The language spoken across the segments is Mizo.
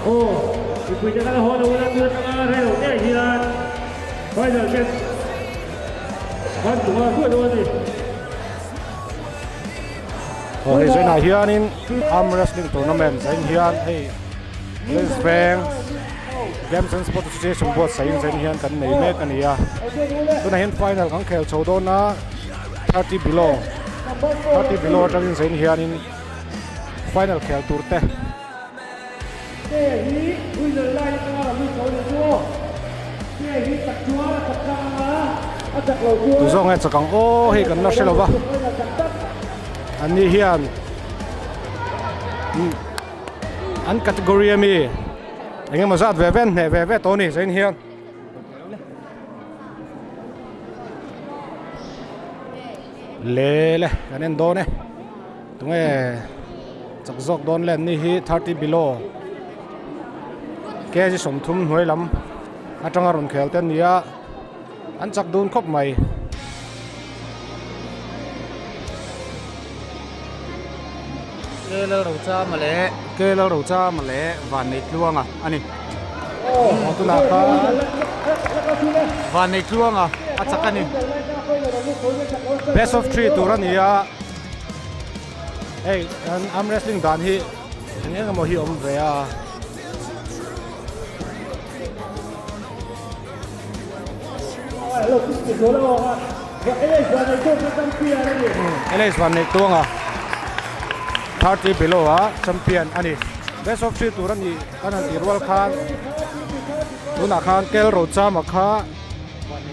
Aw, mipuite kan haw lo ula tun atanga rei lo te hian final match kan hmu nghal thuai dawn a ni. Aw hei zainah hianin arm wrestling tournament zain hian hei Police Veng Games and Sport Association buatsaih zain hian kan nei mek a ni a tunah hian final kan khel chho dawn a 30 below 30 below atangin zain hianin final khel tur te Tu zawk nge chak ang aw hei kan la hre lo va an ni hian an category ami eng emaw zat ve ve an hneh ve ve tawh a ni zain hian. Le le kan en dawn e tunge chak zawk dawn le an ni hi 30 below kg 30 hnuai lam atanga rawn khel te an ni a an chak dun khawp mai. Ke Lalrochama leh Ke Lalrochama leh Vanneihtluanga a ni. Aw tunah khan Vanneihtluanga a chak a ni. Best of three tur a ni a, hei kan arm wrestling dan hi eng eng emaw hi a awm ve a. LH Vanneihtuanga 30 below a champion a ni. Best of three tur a nih kan han tih rual khan tunah khan Kel Rochama kha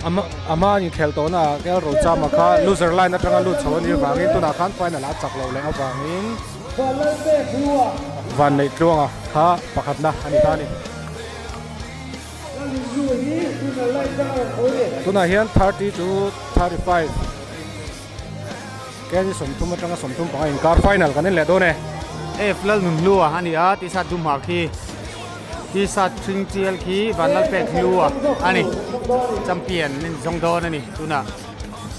a hma an inkhel tawhna ah Kel Rochama kha loser line atanga lut chho a nih avangin tunah khan final ah a chak loh leh avangin Vanneihtuanga kha pakhatna a ni ta a ni. Tunah hian 30 to 35 kg 30 atanga 35 inkar final kan en leh dawn e. F Lalnunhlua a ni a, T-shirt dum ha khi T-shirt hring chial khi Vanlalpek Hlua a ni. Champion an zawng dawn a ni tunah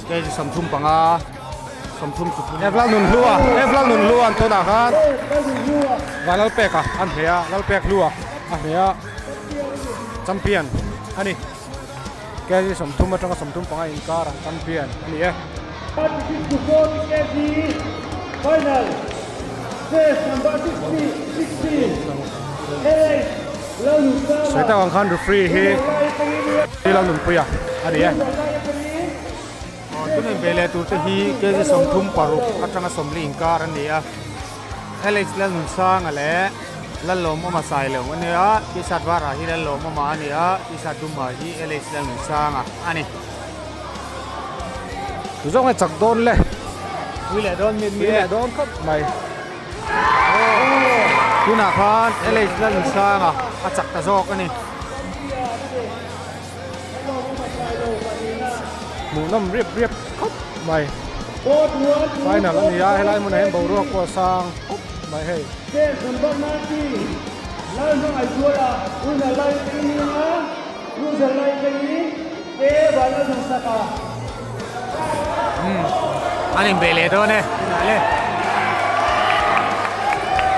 kg 35 33. F Lalnunhlua F Lalnunhlua an tunah khan Vanlalpeka an hne a, Lalpek Hlua a hne a. Champion a ni. Kg 30 atanga 35 inkar a champion a ni e. Sawi tak ang khan referee hi Lalnunpuia a ni e. Tuna inbei leh turte hi kg 36 atanga 40 inkar an ni a. LH Lalnunsanga leh Lallawmawma Sailo a nia, T-shirt varah hi Lallawmawma a ni a, T-shirt dumah hi LH Lalnunsanga a ni. Tu zawk nge chak dawn le? Pui leh dawn mit mi e. Pui leh dawn khawp mai. Tunah khan LH Lalnunsanga a chak ta zawk a ni. Hmuhnawm riap riap khawp mai. Final a ni a, helai hmunah hian boruak pawh a sang khawp mai hei. An inbei leh dawn e tunah le.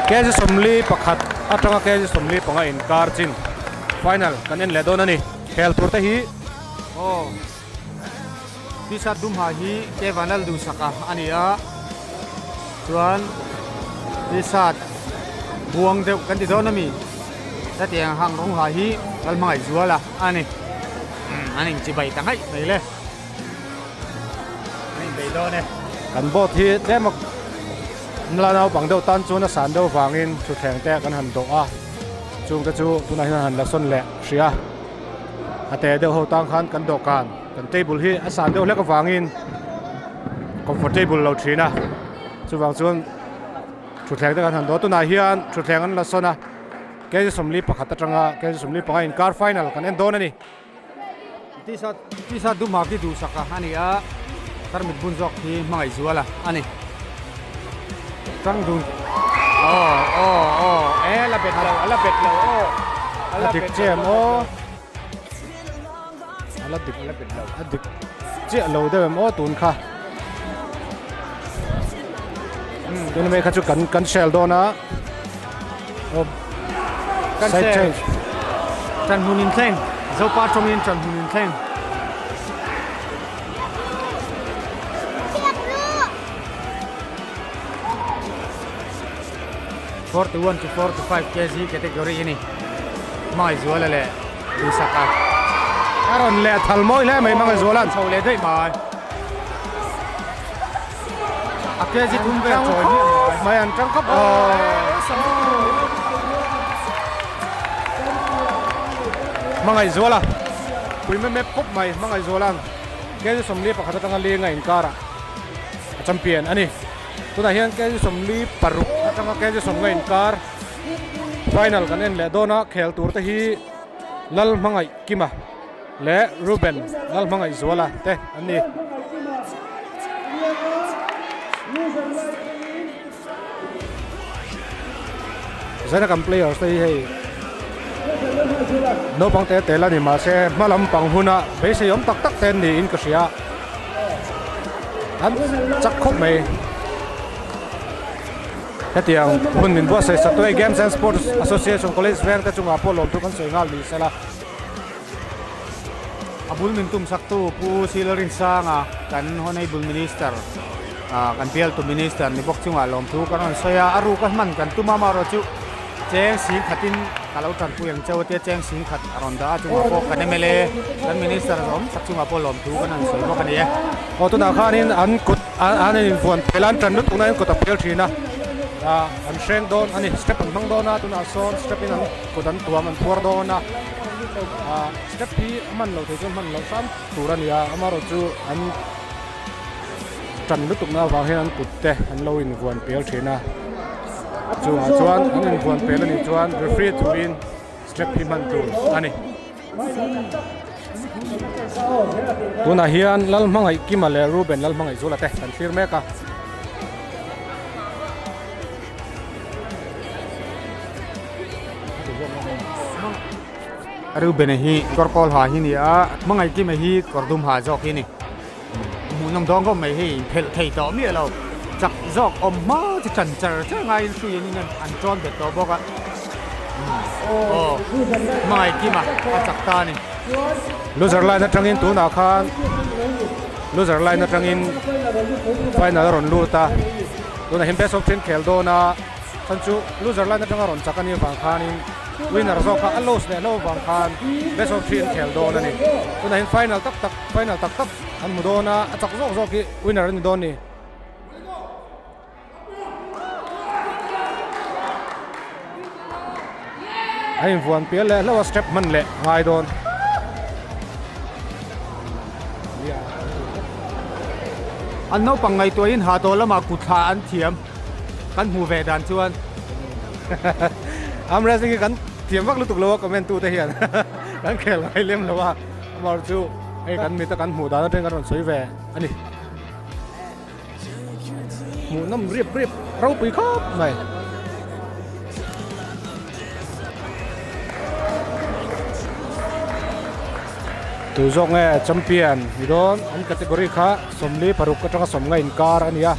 Kg 41 atanga kg 45 inkar chin final kan en leh dawn a ni. Khel tur te hi. Aw. T-shirt dum ha hi Kevan Lalduhsaka a ni a, chuan T-shirt buang deuh kan ti dawn ami hetiang hang rawng ha hi Lalhmangaihzuala a ni. An inchibai ta ngaih mai le. An inbei dawn e. Kan boat hi tlem a nula naupang deuh tan chuan a san deuh vangin thutthleng te kan han dawh a, chungte chu tunah hian han la sawn leh hrih a. A te deuh ho tang khan kan dawhkan kan table hi a san deuh hlek avangin comfortable lo thin a chuvang chuan thutthleng te kan han dawh tunah hian thutthleng an la sawn a kg 41 atanga kg 45 inkar final kan en dawn a ni. T-shirt T-shirt dum ha khi duhsak a ani a tarmit bun zawk hi hmangaih zual a ani tang dun aw aw aw e la bet lo a la bet lo aw a dik chiah em aw a la dik la bet lo a dik chiah lo deuh em aw tun kha tuna mai kha chu kan kan share dawn a aw. Kan Side se change. Ṭan hmun inthleng, Zopa ṭawngin ṭan hmun inthleng. 41 to 45 kg category a ni. Hmangaihzuala leh Duhsaka. A rawn leh thal mawi hle mai Hmangaihzuala'n. Chho leh daih mai. A kg thum vel chawi miah mai. Mai an tang khawp Hmangaihzuala pui mep mep khawp mai Hmangaihzuala'n kg 41 atanga lenga inkarah a champion a ni. Tunah hian kg 46 atanga kg 50 inkar final kan en leh dawn a, khel tur te hi Lal Hmangaih Kima leh Ruben Lal Hmangaih Zuala te an ni. Zaina kan players te hi hei naupang te tel a ni mahse hma lampang huna beisei awm tak tak te an niin ka hria. An chak khawp mai. Hetiang hun min buatsaih sak tu hei Games and Sports Association College veng te chungah pawh lawmthu kan sawi nghal ni sela. A bul min tum sak tu Pu Silrinsanga kan Honourable Minister kan bialtu Minister ni bawk chungah lawmthu kan rawn sawi a, a ruk a hman kan tum a amaherawh chu cheng sing khatin ka lo tanpui ang cheu a tia cheng sing khat a rawn dah a chungah pawh kan mla kan Minister zawm tak chungah pawh lawmthu kan rawn sawi bawk a ni e. Aw tunah khanin an kut an invuan phel a an tan lutuk nain kut a phel thin a an hreng dawn a ni step an hmang dawn a tunah sawn step in an kut an tuam an phuar dawn a step hi a hman loh theih chuan hman loh hram tur a ni a amaherawh chu an tan lutuk na avang hian an kut te an lo invuan pel thin a chungah chuan an invuan pel a nih chuan referee thuin step hi hman tur a ni. Tunah hian Lalhmangaih Kima leh Ruben Lalhmangaih Zula te kan thlir mek a. Ruben hi kawr kawl ha hi ni a, Hmangaih Kima hi kawr dum ha zawk hi a ni. Hmuhnawm dawn khawp mai hei phelh thei tawh miah lo chak zawk awm hma chu chan char char ngaiin hrui an in an tawn bet tawh bawk a aw hmangaih kima a chak ta a ni. Loser line atangin tunah khan loser line atangin final a rawn lut a tunah hian best of three an khel dawn a. Chhan chu loser line atanga rawn chak a nih avang khanin winner zawk kha a lose leh hlauh avang khan best of three an khel dawn a ni. Tunah hian final tak tak final tak tak an hmu dawn a, a chak zawk zawk hi winner a ni dawn a ni. A invuan pial leh hlauh a step hman leh a ngai dawn. An naupang ngaihtuahin hahdawl lamah kutthla an thiam. Kan hmuh ve dan chuan Arm wrestling hi kan thiam vak lutuk lo a comment tu te hian kan khel ngai lem lo a amar chu hei kan mit a kan hmuh dan atang kan rawn sawi ve a ni. Hmuh nawm rip rip ropui khawp mai. Tu zawk nge champion ni dawn an category kha 46 atanga 50 inkar a ni a.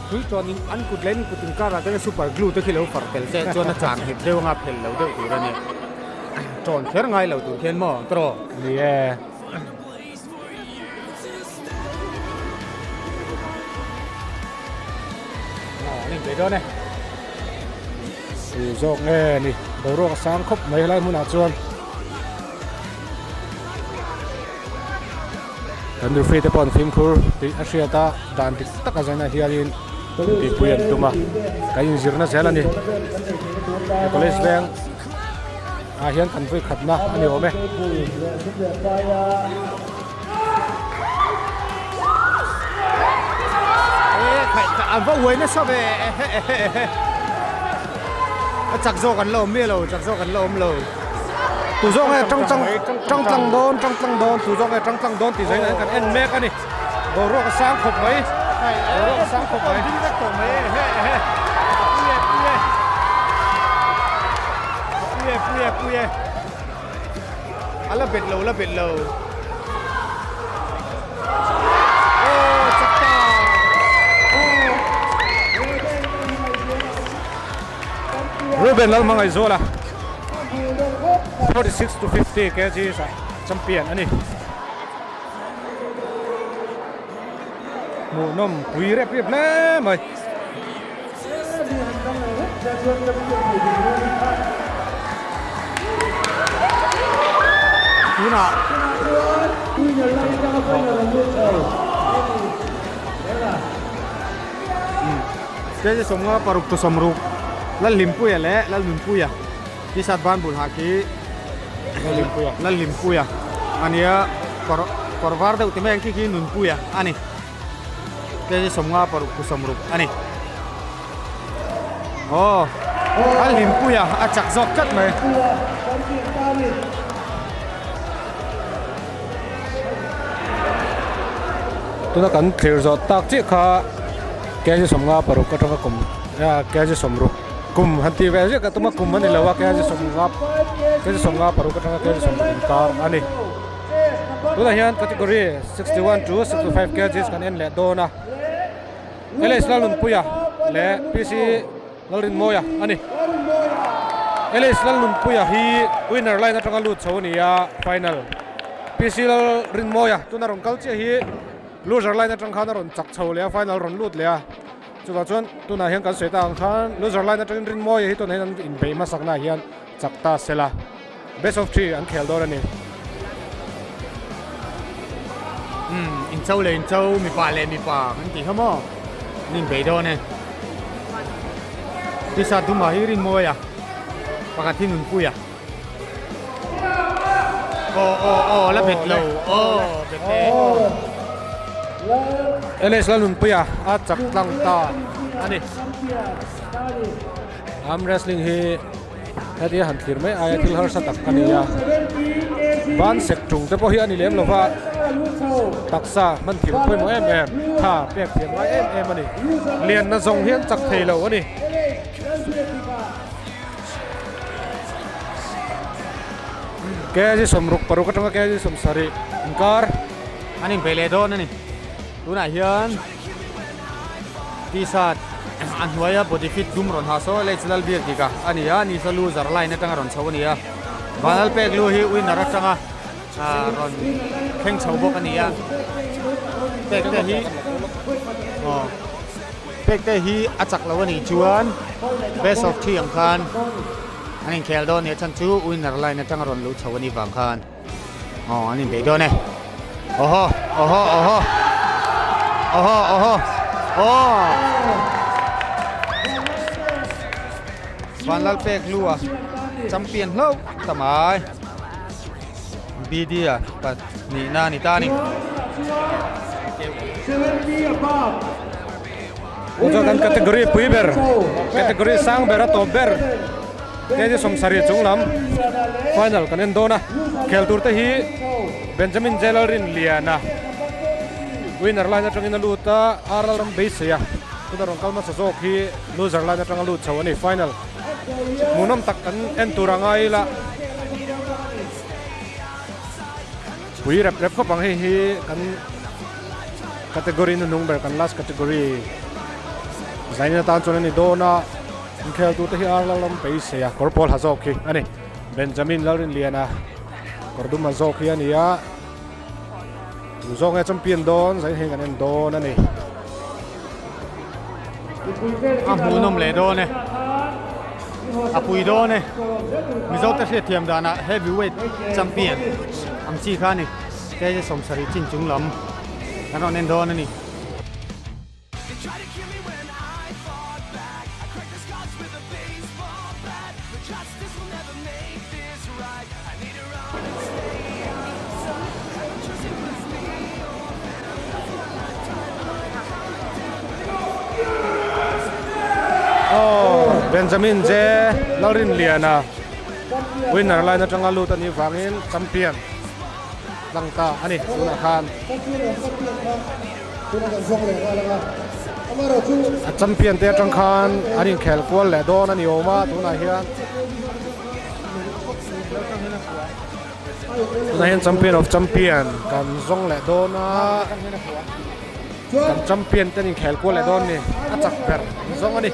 Tui chuanin an kut leh an kut inkarah te super glue te khi lo far tel se chuan a chan nghet deuh anga phel lo deuh tur a ni. Tawn kher ngai lo tur khian maw tawh? Ni e. An inbei dawn e. Tu zawk nge ni boruak a sang khawp mai helai hmunah chuan. Kan referee te pawh an fimkhur tih a hriat a, dan dik taka zainah hianin tihpui an tum a, kan inzirna zel a ni. He college veng ah hian kan vui khatna a ni awm e. An va uai nasa ve a chak zawk an la awm miah lo chak zawk an la awm lo. Tu zawk nge tang tlang tang tlang dawn tang tlang dawn tu zawk nge tang tlang dawn tih zawhin kan en mek a ni. Boruak a sang khawp mai. Boruak a sang khawp mai. Ding vek tawh mai e he he. Pui e pui e. Pui e pui e pui e. A la bet lo la bet lo. Aw chak ta. Ruben Lalhmangaihzuala. 46 to 50 kgs ah champion a ni. Hmuhnawm pui rep rep hle mai. Tunah Kg sawmnga paruk to sawmruk Lalhlimpuia leh Lalnunpuia T-shirt ban bul ha khi Lalhlimpuia ania kawr kawr var deuh ti mai ang khi khi Nunpuia a ni. Kg sawmnga paruk to sawmruk a ni. Aw Lalhlimpuia a chak zawk tlat mai. Tuna kan thlir zawh tak chiah kha kg sawmnga paruk atanga kum kg sawmruk kum han tih ve ziah ka tum a kum a ni lo a kg sawmnga kg sawmnga paruk atanga kg sawmruk inkar a ni. Tunah hian category 61 to 65 kgs kan en leh dawn a LH Lalnunpuia leh PC Lalrinmawia a ni. LH Lalnunpuia hi winner line atanga lut chho a ni a final. PC Lalrinmawia tuna rawn kal chiah hi loser line atang khan a rawn chak chho leh a final rawn lut leh a. Chuvang chuan tunah hian kan sawi ta ang khan loser line atangin Rinmawia hi tunah hian an inbeih hmasaknaah hian chak ta sela best of three an khel dawn a ni. Umm incho leh incho mipa leh mipa kan tih kha maw an inbei dawn e. T-shirt dum ah hi Rinmawia pakhat hi Nunpuia. Aw aw aw la bet lo aw bet e. LS Lalnunpuia a chak tlang ta a ni. Arm wrestling hi hetia han thlir mai aia thil harsa tak a ni a. Ban sek tung te pawh hi a ni lem lova taksa hman thiam pawimawh em em tha pek thiam ngai em em a ni. Lianna zawng hian chak thei lo a ni. Kg 66 atanga kg 70 inkar an inbei leh dawn a ni. Tunah hian T-shirt a hnuaia body fit dum rawn ha saw leh chilal biak dik a a ni a, ni saw loser line atanga rawn chho a ni a. Vanlal pek lu hi winner atanga rawn thleng chho bawk a ni a. Pek te hi aw pek te hi a chak lo a nih chuan best of three ang khan an inkhel dawn a ni a chhan chu winner line atanga rawn luh chho a nih vang khan. Aw an inbeih dawn e. Awhaw awhaw awhaw awhaw awhaw aw Vanlalpek lu a champion hlauh ta mai. BD a pahnihna a ni ta a ni. Aw chuan kan category pui ber category sang ber a tawp ber. Kg 70 chung lam final kan en dawn a, khel tur te hi Benjamin Jalal-Rinliana winner line atangin a lut a, R Lalram beisei a, tuna rawn kal hmasa zawk hi loser line atanga lut chho a ni, final hmuhnawm tak kan en tur a ngai ila pui rep rep khawp ang hei hi kan category hnuhnung ber kan last category zanin atan chuan a ni dawn a. Inkheltute hi ar lalram beisei a, kawr pawl ha zawk hi a ni. Benjamin Lalrinliana kawr dum ha zawk hi a ni a. Tu zawk nge champion dawn zain hei kan en dawn a ni. A hmuhnawm leh dawn e. A pui dawn e. Mizote hriatthiam danah heavyweight champion ang chi kha a ni. KG 70 chin chung lam kan rawn en dawn a ni. Benjamin J Lalrinliana winner line atanga lut a nih vangin champion tlang ta a ni tunah khan. A champion te atang khan an inkhel kual leh dawn a ni awm a tunah hian tunah hian champion of champion kan zawng leh dawn a kan champion te an inkhel kual leh dawn a ni a chak ber an zawng a ni.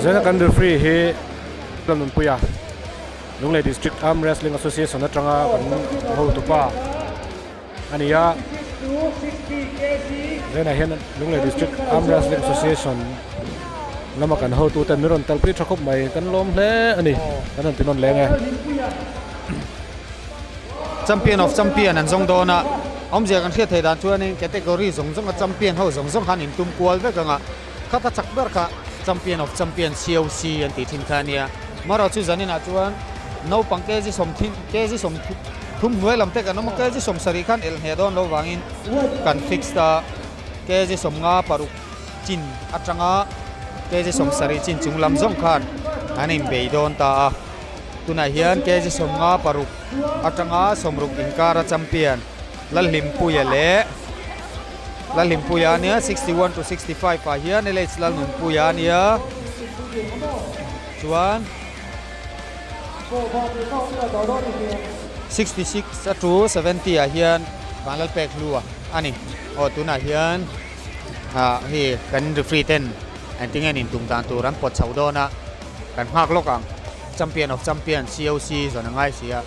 Zena kan referee hi Lalnunpuia Lunglei District Arm Wrestling Association atanga kan hotupa a ni a. Zena hian Lunglei District Arm Wrestling Association lama kan hotu ten min rawn talpui tha khawp mai kan lawm hle a ni kan rawn ti nawn leng e. Champion of Champion an zawng dawn a, awmzia kan hriat theih dan chuanin category zawng zawnga champion ho zawng zawng khan intum kual vek ang a, khata chak ber kha Champion of Champion, COC, an tih thin kha a nia. Marawh chu zaninah chuan naupang kg sawmthim kg sawmthum hnuai lam te kan awm a, kg 70 khan elh hneh dawn lo vangin kan fixed a, kg 50 paruk chin atanga kg 70 chin chung lam zawng khan an inbei dawn ta a. Tunah hian kg 56 atanga 60 inkara champion Lalhlimpuia leh Lalhlimpuia a nia 61 to 65 ah hian LH Lalnunpuia a nia chuan 66 a to 70 ah hian Vanlalpekhlua a ni. Aw tunah hian ah hei kan referee ten engtinge an intum dan tur an pawt chho dawn a. Kan nghak lawk ang. Champion of champion COC zawn a ngai si a.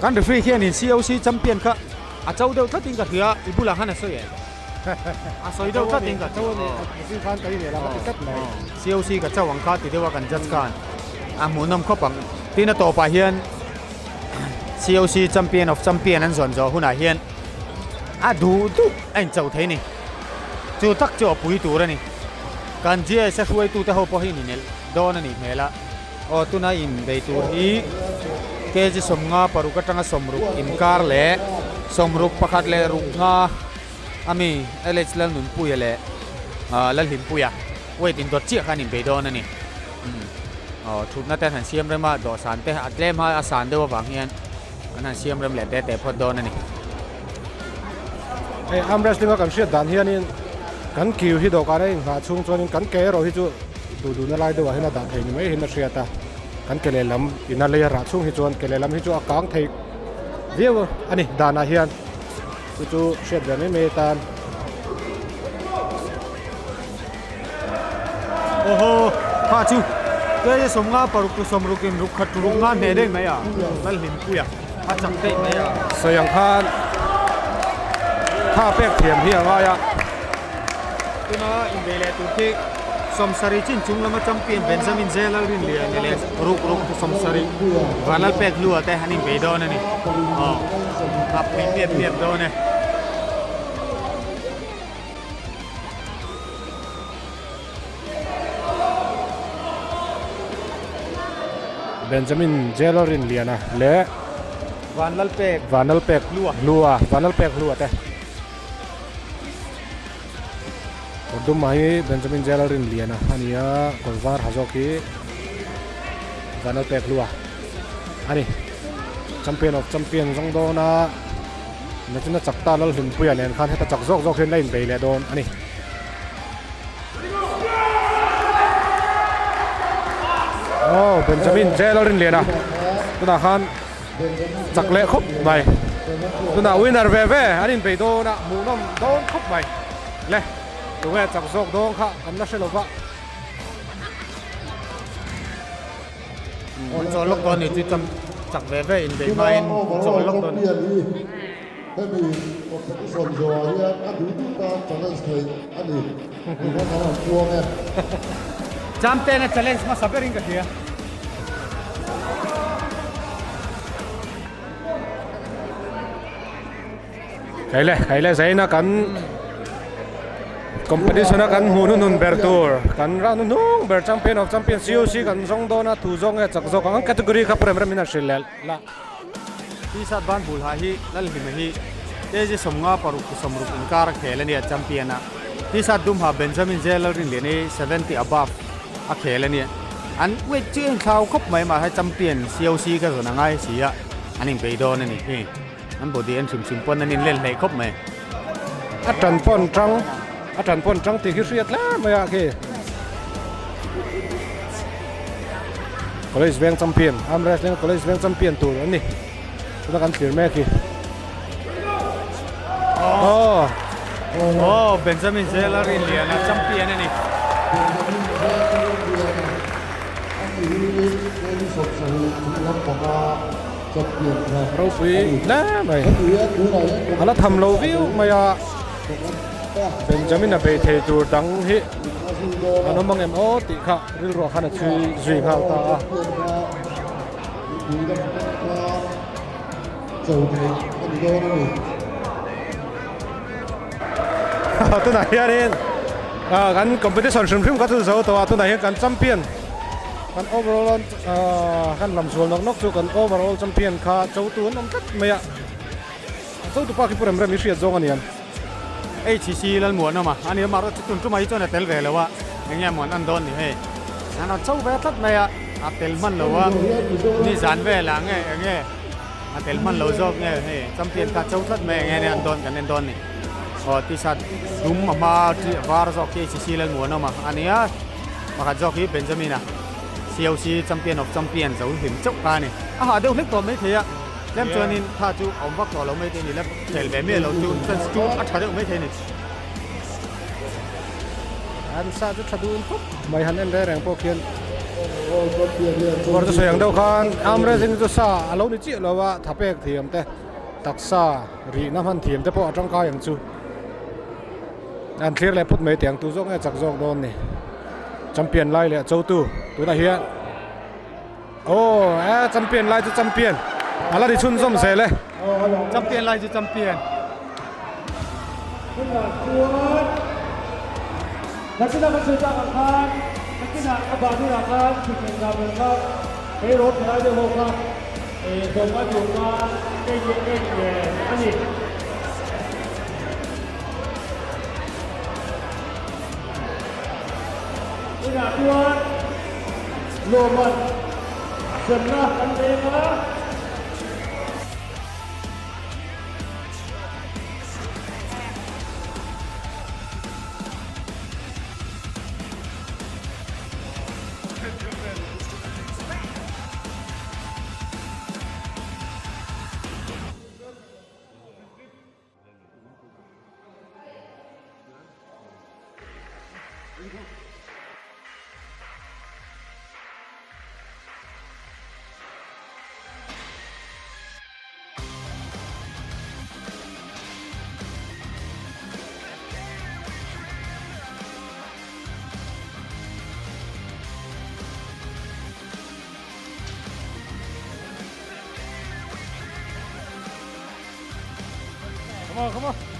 Kan referee hianin COC champion kha a cho deuh tlatin ka hria, i bulah khan a sawi em? A sawi deuh tlatin ka hria. COC ka cho ang kha ti deuh a kan judge khan a hmuhnawm khawp ang. Tin a tawpah hian COC champion of champion an zawn zawh hunah hian a duh duh a incho thei a ni. Chu tak chu a pui tur a ni. Kan GS a hruaitute ho pawh hi inelh dawn a nih hmel a. Aw tuna inbei tur hi kg 56 atanga 60 inkar leh 61 leh ruk nga a mi LH Lalnunpuia leh Lalhlimpuia weight indawt chiah khan inbei dawn a ni. Aw thutna te an han siam rem a, dawhsan te a tlem a a san deuh avang hian An han siam rem leh te te phawt dawn a ni. Hei arm wrestling a kan hriat dan hianin kan kiu hi dawhkan a inghah chhung chuanin kan ke erawh hi chu duh duhna lai deuhah hian a dah thei ni mai hian a hriat a, kan ke lehlam ina lei a rah chhung hi chuan ke lehlam hi chu a kang thei viau a ni danah hian chu chu hriat ve mai mai atan. Awhaw, kha chu kei 56 tu 60 in ruk khat ruk nga hneh daih mai a, Lalhlimpuia a chak daih mai a. Sawi ang khan tha pek thiam hi a ngai a. Tuna inbei leh tur khi 70 chin chung lama champion Benjamin J Lalrinliani leh ruk ruk tu 70 Vanlalpek Hlua te an inbei dawn a ni. Aw, a pui piap piap dawn e. Benjamin Jelorin Liana leh Vanlalpek Vanlalpek Hlua Hlua Vanlalpek Hlua te Kawr dum hi Benjamin Jelorin Liana a ni a kawr var ha zawk hi Vanlalpek Hlua a ni Champion of Champion zawng dawn a. Nachina chak ta Lalhlimpuia nen khan heta chak zawk zawk hian la inbei leh dawn a ni. Aw Benjamin J Lalrinliana tunah khan chak leh khawp mai. Tunah winner ve ve an inbei dawn a, hmuhnawm dawn khawp mai. Le tunge chak zawk dawn kha kan la hre lo va. An chawl lawk dawn ni chu cham chak ve ve in beih hmain chawl lawk dawn. Hemi competition zawhah hian a duh duh tan challenge theih a ni. Tihna kan han puang e. Chamtena challenge hmasa berin ka hria. Khaile khaile zaina kan competition a kan hmuh hnuhnun ber tur kan rah hnuhnung ber champion of champion COC kan zawng dawn a thu zawng nge chak zawk ang category kha prem rem in a hrilh leh la. T-shirt ban bul ha hi Lalhlima hi kg 56 to 60 inkar a khel a nia champion a T-shirt dum ha Benjamin J Lalrinlian hi 70 above a khel a nia an weight chu a inthlau khawp mai mahse champion COC ka zawn a ngai si a an inbei dawn a ni hi. An body en hrim hrim pawn an inlen hleih khawp mai. A tan pawn tang A ṭan pawn ṭang tih khi hriat hle mai a khi. College veng champion, arm wrestling college veng champion tur an ni. Tuna kan thlir mek hi. Oh. Oh, Benjamin Zela Rinliana champion a ni. Benjamin Zela Rinliana ani hi Keli sawmsarih chung lampanga champion kha Ropui hle mai. Hemi hian tunah hian A la tham lo viau mai a. Benjamin a bei thei tur dang hi an awm ang em aw tih kha rilruah khan a chhui zui nghal ta a. Tunah hianin kan competition hrim hrim kha chu zo tawh a, tunah hian kan champion kan overall kan lam zual nawk nawk chu kan overall champion kha chotu an awm tlat mai a. Chotu pa khi pu rem rem i hriat zawng a niang. HCC Lalmuanawma a ni a, mahrawh chu tun tumah hi chuan a tel ve lo a, eng nge muan an dawn ni hei, an rawn cho ve tlat mai a, a tel hman lo a, nizan velah nge eng nge a tel hman lo zawk nge hei champion kha cho tlat mai eng nge an dawn kan en dawn ni, aw t-shirt dum a hma var zawk hi HCC Lalmuanawma a ni a, pakhat zawk hi Benjamin-a COC champion of champion zo hlim chauh kha a ni, a hah deuh hlek tawh maithei a. Tlem chuanin tha chu a awm vak tawh lo mai thei a ni la, khel ve miah lo chu chance chu a tha deuh mai thei a ni. An sa chu tha dun khawp mai han en reng reng pawh khian Kawr chu sawi ang deuh khan arm wrestling chu sa a lo ni chiah lo a, tha pek thiam te taksa rihna hman thiam te pawh a tangkai ang chu. An thlir leh phut mai teh ang tu zawk nge chak zawk dawn ni. Champion lai leh chotu tunah hian. Aw e champion lai chu champion a la ri chhunzawm zel e. Champion lai chu champion. Tunah chuan nakinah kan sawi tak ang khan nakinah a banurah khan thuthleng zah ber kha kei rawt thalai deuh ho kha tlawmngai tur khan kei leh en a ni. Tunah chuan lawmman semna kan leng a. Come on, come on.